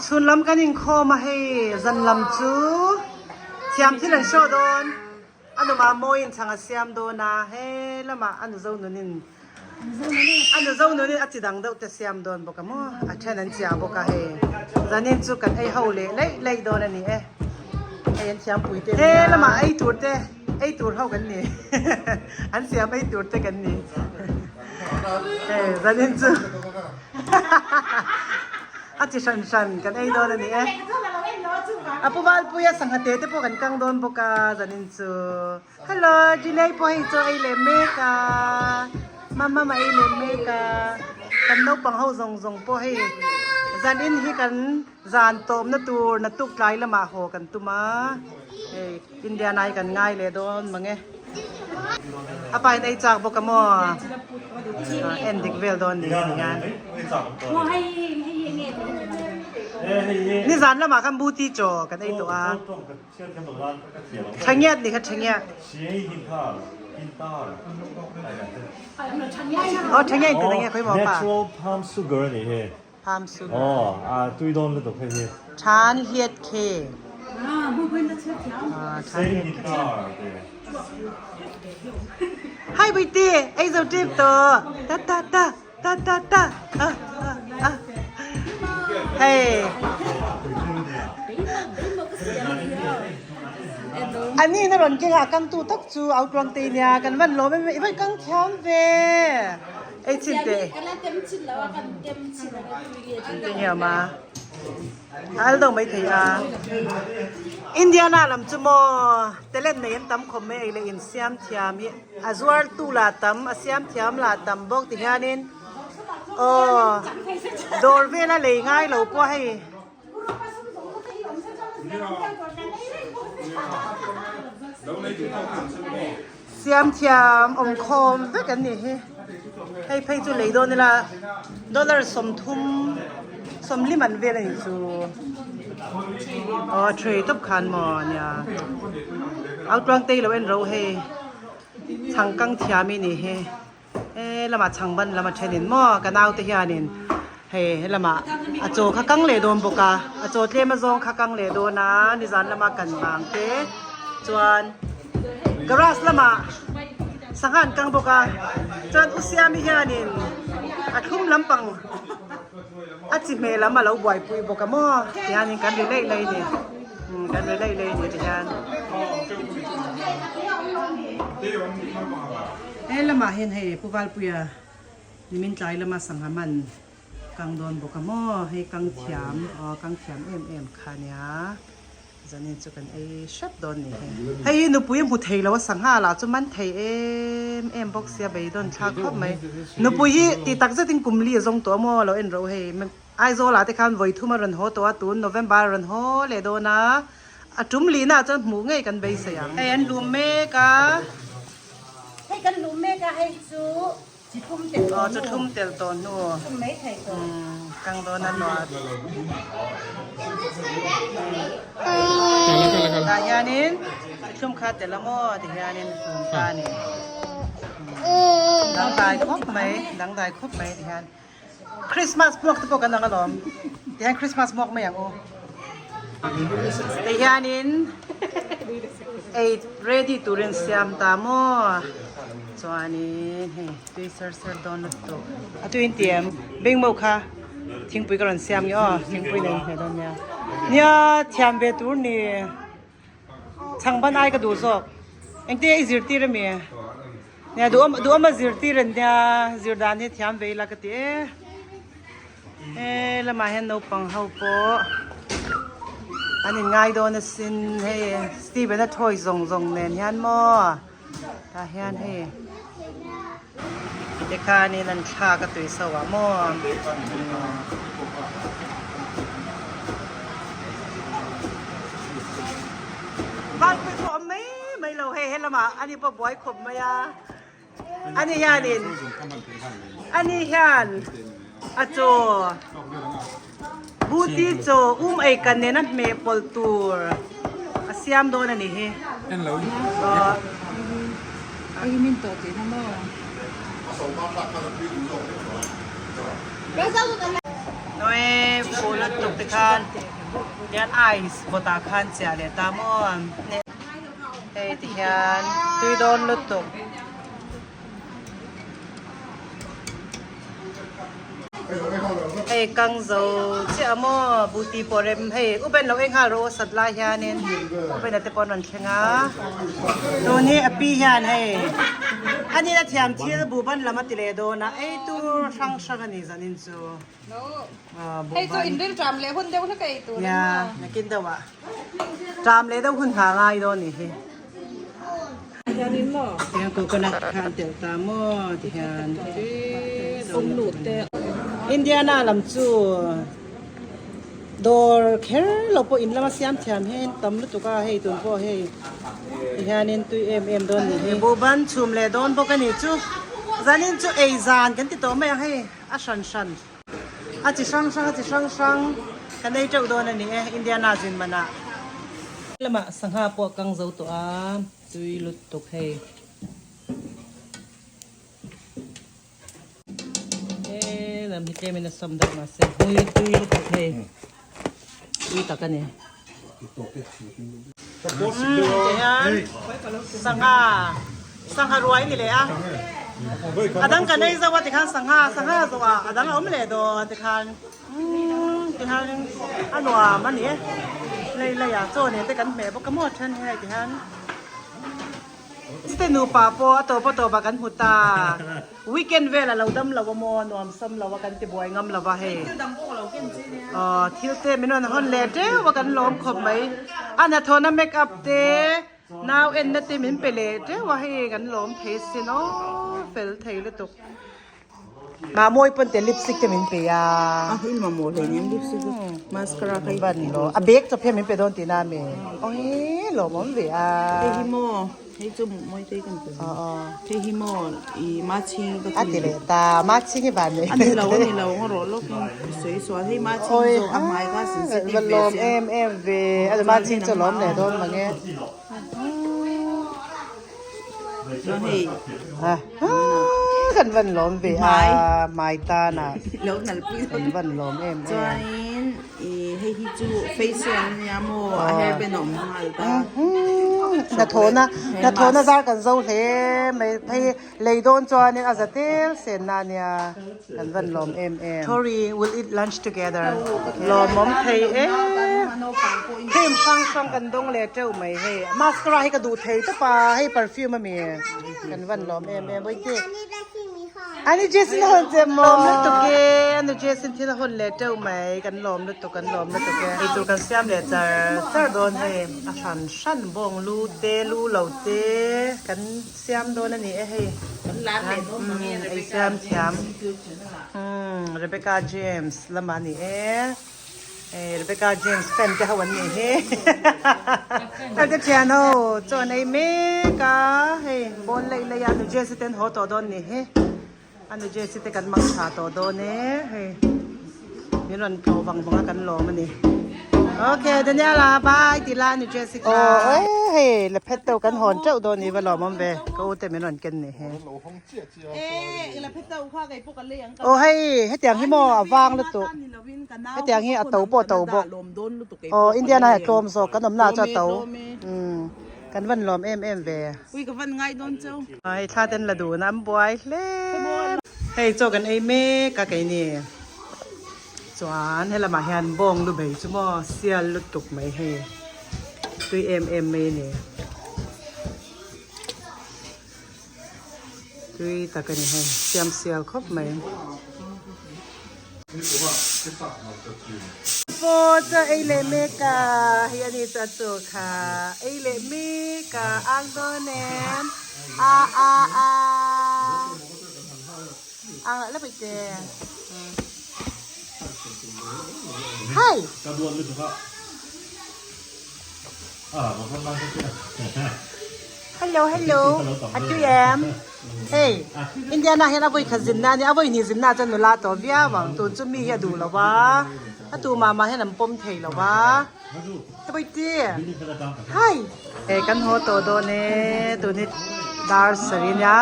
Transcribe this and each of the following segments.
Chhun lam kan inkhawm a hei zan lam chu thiam thil an show dawn a nu mah mawiin chhang a siam dawn a he lamah a nu zo nunin a nu zo nunin a chi dang deuh te siam dawn bawk a maw a then an chiah bawk a hei zanin chu kan ei ho leh laih laih dawn a ni e hei an thiam pui te he lamah ei tur te ei tur ho kan ni an siam ei tur te kan ni hei zanin chu. A chi hran hran kan ei dawn a ni e. A pu Valpuia sangha te te pawh kan kang dawn bawk a zanin chu. Hello Ginei pawh hei chu a ei leh mek a. Mama a ei leh mek a. Kan naupang ho zawng zawng pawh hei zanin hi kan zan tawpna tur naktuk tlai lamah haw kan tum a. Hei Indiana hi kan ngai leh dawn mang e. A pa in ei chak bawk a maw? En dik vel dawn ni hei hian. Nizan lamah khan buti chaw kan ei tawh a. Thangiat ni kha thangiat. Aw thangiat in ti nge khawi maw pa? Natural palm sugar a ni hi. Palm sugar. Aw a tui dawn lutuk hei hi. Than hiat khe. Than hiat khe. Hai Buiti, ei zo tip to. Ta ta ta ta ta ta. Ah ah ah. Hei. Ani na ron keng a kang tu tak chu outruang te nia kan van lawm em i van kang thiam ve. Ei chin te. Te nge ma. Al do mai thei a. Indiana lam chu maw talent nei an tam khawp mai ei leh in siam thiam hi a zuar tu la tam a siam thiam la tam bawk ti hianin aw dawr vela lei ngai lo pawh hei. Siam thiam awm khawm vek an nih hi. Hei phei chu lei dawn ila dollar 30 sawmlim an vel a nih chu. Aw tray tawp khan maw nia. Au tluang tei lo en ro hei. Chhangkang thiam i nih hi. He lamah chhangban lam a thenin maw ka naute hianin hei helamah a chaw kha kang leh dawn bawk a a chaw tlem azawng kha kang leh dawn a nizan lama kan vang te chuan garage lamah sangha an kang bawk a chuan u siami hianin a thlum lampang a chi hmel lam a lo buaipui bawk a maw tihianin kan ri leih leih a ni kan ri leih leih a ni tihian. He lamah hian hei Pu Valpuia nimin tlai lama sangha man kang dawn bawk a maw hei kang thiam aw kang thiam em em kha nia zanin chu kan ei hrep dawn ni hei. Hei hi nupui a hmu thei lo a sangha lah chu man thei em em bawk sia beidawn thlak khawp mai nupui hi tih tak zetin kum li a zawng tawh a maw lo en ro hei Aizawl ah te khan vawi thum a rawn haw tawh a tun November a rawn haw leh dawn a a tum lihna ah chuan hmuh ngei kan beisei ang. Hei an lum mek a. Hei kan luh mek a hei chu chi thum tel tawh hnu. Aw chi thum tel tawh hnu. Thum mai thei tawh. Kang dawn a nuat. Tah hianin chi thlum kha tel a maw ti hianin hlum ta a ni. Dangdai khawp mai dangdai khawp mai ti hian. Christmas hmuak te pawh kan ang alawm. Tihian Christmas hmuak mai ang u. Tihianin ei ready turin siam ta maw. Chuanin hei tui ser ser dawn lutuk. A tui in ti em? Bengmo kha thingpui ka rawn siam nge aw. Thingpui nen hmeh dawn nia. Nia thiam ve tur ni. Chhangban ai ka duh zawk. Engtin nge i zirtir ami? Nia duhawm duhawm a zirtir an nia zir dan hi thiam ve ila ka ti e. He lamah hian naupang ho pawh an in ngai dawn asin hei Steven a toy zawng zawng nen hian maw tah hian hei tikhanin an thlak a tui so ah maw. Valpui pawh awm mai mai lo hei helamah ani pawh buai khawp mai a ani hianin ani hian a chaw buti chaw um ei kan nena hmeh pawlh tur a siam dawn a ni hi Noe pawh lutuk. tikhan tian ice vawt ah khan chiah leh ta maw hei tihian tui dawn lutuk. Hei kang zo chiah maw buti pawh rem hei u ben lo ei nghal rawh u sat lai hianin u bena te pawh an rawn thleng a tun hi a pi hian hei a nina thiam thil buh ban lam a ti leh dawn a ei tur hrang hrang a ni zanin chu Hei chu inril ṭam leh hun deuh hlek a ei tur a ni maw? Nakin deuh ah ṭam leh deuh hun hna ngai dawn ni hi. Tihian coconut kha an telh ta maw tihian Indiana lam chu dawr kher lo pawh in lama siam thiam hian tam lutuk a hei tun pawh hei tihianin tui em em dawn ni hi. Buhban chhum leh dawn bawk a ni chu zanin chu ei zan kan ti tawh mai ang hei. A hran hran, a chi hrang hrang, a chi hrang hrang kan ei teuh dawn a ni e, Indiana zin manah. Lamah sangha pawh a kang zo tawh a, tui lutuk hei. He lam hi tlemin a sawm deuh mahse hmui tui lutuk hei, tui tak a ni. Tihian sangha sangha ruai ni leh a a dang kan ei zo a tikhan sangha sangha zawh ah a dang a awm leh dawn tikhan umm tihian a nuam a ni e lei lei ah chaw nen te kan hmeh bawk a maw then hi hei tihian chite nupa pawh a tawp a tawp ah kan hmu ta weekend vel a lo dam lo a maw nuam sam lo a kan ti buai ngam lo va hei aw thil te min rawn hawn leh teuh a kan lawm khawp mai a hnathawhna make up te nau en na te min pe leh teuh a hei kan lawm thei sin aw fel thei lutuk. Mahmawi pawn te lipstick te min pe a. A hil mamawh hle nia lipstick chu mascara kha i Ban lo. A bag chawp hian min pe dawn tihna ami. Awii lawmawm ve a. Hei hi maw hei chu mawi te kan pe. Aw aw. Hei hi maw i machhing ka A ti leh ta machhing hi van nei. A ni lo a ni lo ngaw rawh lawk in sawi sual hei machhing zawk a hmai kha sensitive ve ve lawm chiang. em em ve. A machhing chu lawm leh dawn mange. Chuan hei Kan van lawm ve a hmai tan ah lo nalpui kan van lawm em em. Chuanin i hei hi chu facial ania maw a hair band a awm nghal ta. Hnathawhna hnathawhna zar kan zo hle mai phei lei dawn chuanin a za tel sen na ania kan van lawm em em. Tori we'll eat lunch together lawmawm thei e. Cream hrang hrang kan dawng leh teuh mai hei mascara hi ka duh thei tawp a hei perfume ami kan van lawm em em Bawihte Ani Jason a hawn che maw lawm lutuk e Ani Jason thil a hawn leh teuh mai kan lawm lutuk kan lawm lutuk e eitur kan siam leh char char dawn hei a hran hran bawng lu te lu lo te kan siam dawn ani e hei ei siam thiam Rebecca James lamah ani e. Hei Rebecca James fan te ho an nih hi Fan te thian ho chaw an ei mek a hei bawn laih laih a nu Jessie te an haw tawh dawn nih hi a nu Jessie te kan mang tha tawh dawn e hei min rawn tlawh vang vang a kan lawm a ni Okay Daniela bye ti la nu Jessie kha aw hei la phet teuh kan hawn teuh dawn ni va lawm awm ve ka u te min rawn ken nih hi. Aw hei hetiang hi maw a vang lutuk hetiang hi a to pawh a to bawk aw Indian ah hian a tlawm zawk kan awmna ah chuan a to umm kan van lawm em em ve hei thla te an la dun a an buai hle hei chaw kan ei mek a keini chuan helamah hian bawng lu bei chu maw sial lutuk mai hei tui em em mai a ni. Tui tak a ni hei, siam sial khawp mai. Pawh chu ei leh mek a, hei a ni chu a chaw kha ei leh mek a, ang dawn em? A a a ang la pui te. Hi. Hello hello a tui em hei Indiana hian a vawi khat zinna a nia a vawi hnih zinna chuan nula tawh viau ang tun chu mi hi a duh lo va a tu mah mah hian an pawm thei lo va Bawihte hi hei kan haw tawh dawn e tun hi dar sarih a nia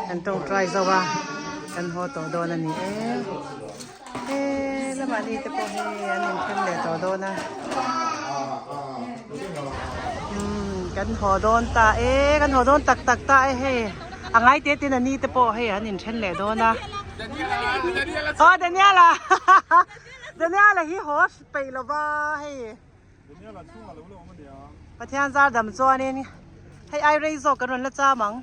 kan tawngtai zo a kan haw tawh dawn a ni e. Anmahni te pawh hi an inthen leh tawh dawn a. Umm kan haw dawn ta e, kan haw dawn tak tak ta e hei. A ngai te ten a ni te pawh hei an inthen leh dawn a. Aw Daniel-a Daniel-a hi haw peih lo va hei. Pathian zar dam chuanin hei ai rei zawk kan rawn la cham ang.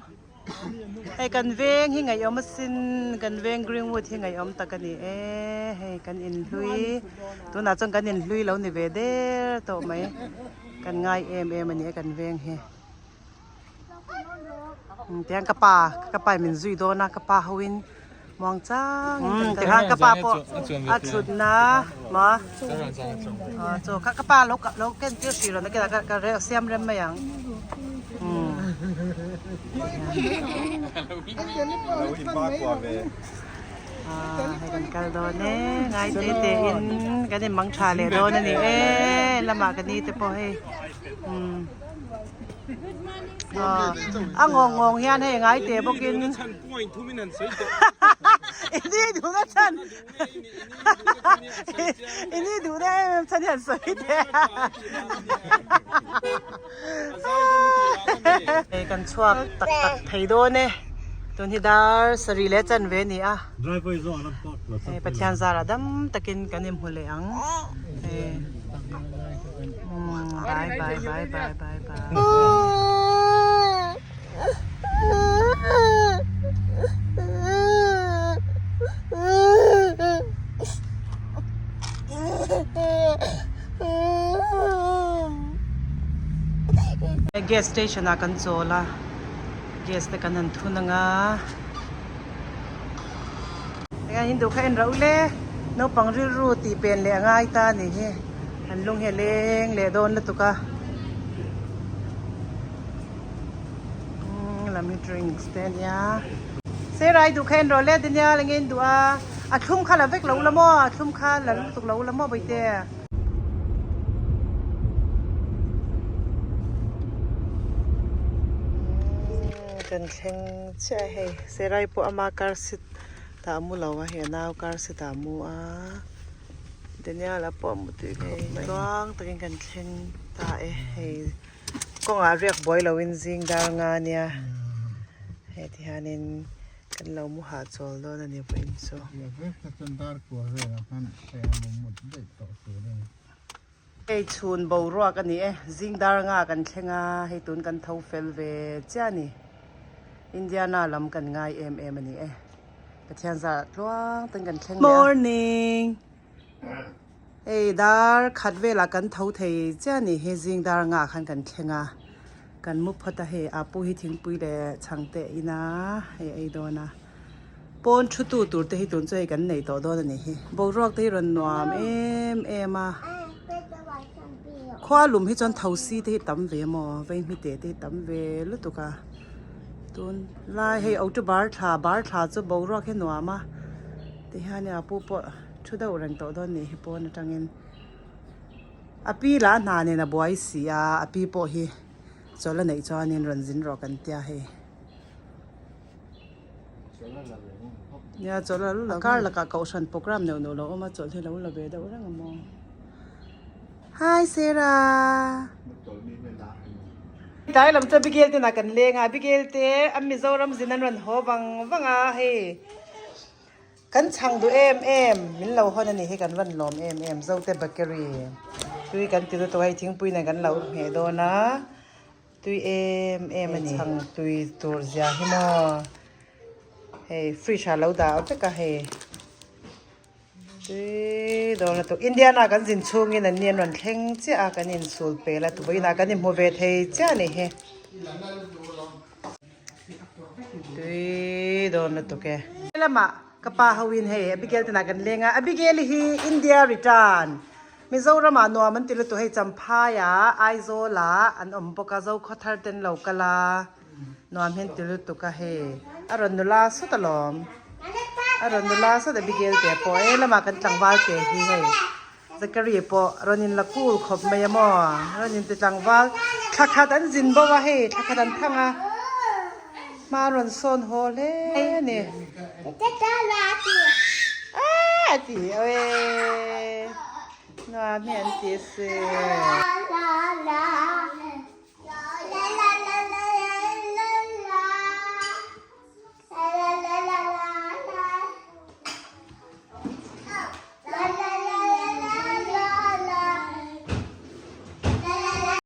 Hei kan veng hi ngaihawm asin kan veng Greenwood hi ngaihawm tak a ni e hei kan inhlui tunah chuan kan inhlui lo ni ve der tawh mai kan ngai em em a ni e kan veng hi tiang ka pa ka pa in min zui dawn a ka pa ho in muang chang in kan kal a ka pa pawh a thutna maw chaw kha ka pa lo lo ken tir hrih rawn a ka siam rem mai ang. Hei kan kal dawn e ngai te te in kan in mang tha leh dawn a ni e lamah ka ni te pawh hei a ngawng ngawng hian hei ngai te bawk in ini duhna chhan ini duhna em em chhan hian sawi teh a kan chhuak tak tak thei dawn e tun hi dar sarih leh chanve a ni a hei Pathian zarah dam takin kan inhmu leh ang hei bye bye bye bye bye bye. Gas station ah kan chawl a gas te kan han thun anga eng in duh kha en rauh le naupang rilru tih pen leh a ngai ta a nih hi an lung hi a leng leh dawn lutuk a. Umm lami drinks te ania Serai duh kha en rawh le Daniel enge in duh a a thlum kha la vek lo la maw a thlum kha la lutuk lo la maw bawihte. Kan thleng chiah a hei Serai pawh ama car seat tah a mu lo a hei a nau car seat ah a mu a. Daniel a pawh a mu tui khawp mai tluang takin kan thleng ta e hei kawngah riak buai loin zing dar nga ania hei ti hianin kan lo mu hahchawl dawn a ni pawhin chu. Hei chhun boruak a ni e zing dar nga kan thleng a hei tun kan tho fel ve chiah a ni Indiana lam kan ngai em em a ni e. Pathian zah tluang ten kan thleng leh a. Morning. Hei dar khat velah kan tho thei chiah a ni he zing dar ngah khan kan thleng a. Kan mu phawt a hei a pu hi thingpui leh chhang te ina hei a ei dawn a. Pawn thu tu tur te hi tun chu hei kan nei tawh dawn a ni hi. Boruak te hi rawn nuam em em a. Khua lum hi chuan thosi te hi tam ve maw veihmite te hi tam ve lutuk a. Tun lai hei auto bar thla bar thla chu boruak hi nuam a ti hian a pu pawh thu deuh reng tawh dawn nih hi pawn atangin a pi lah hna nen a buai si a a pi pawh hi chawlh a neih chuanin rawn zin rawh kan tia hei nia chawlh a la kar lakah kohhran program neuh neuh lo awm a chawlh hi lo la ve deuh reng a maw. Hi Sarah. Tlai lam chu Abigail te nah kan leng a, Abigail te an Mizoram zin an rawn haw vang vang a hei kan chhang duh em em min lo hawn a ni hi kan rawn lawm em em Zote Bakery tui kan ti lutuk a hei thingpui nen kan lo ngheh dawn a tui em em a ni chhang tui tur zia hi maw hei fridge ah lo dah vek a hei. Tui dawn lutuk. Indiana kan zin chhungin an ni an rawn thleng chiah a, kan insul pel a, tuvawiinah kan inhmu ve thei chiah a ni hi. Tui dawn lutuk e. Lamah ka pa hoin hei Abigail te nah kan leng a, Abigail hi India return Mizoramah nuam an ti lutuk hei Champhaiah Aizawlah an awm bawk a, Zokhawthar te an lo kal a. Nuam hian ti lutuk a hei a rawn nula sawt alawm a rawn nula sawt Abigail te pawh he lamah kan tlangval te hi hei Zachary pawh rawn in la cool khawp mai a maw rawn in ti tlangval thla khat an zin bo a hei thla khat an thang a hma rawn sawn haw hle a ni. a ti. Awe. Nuam hi an ti si.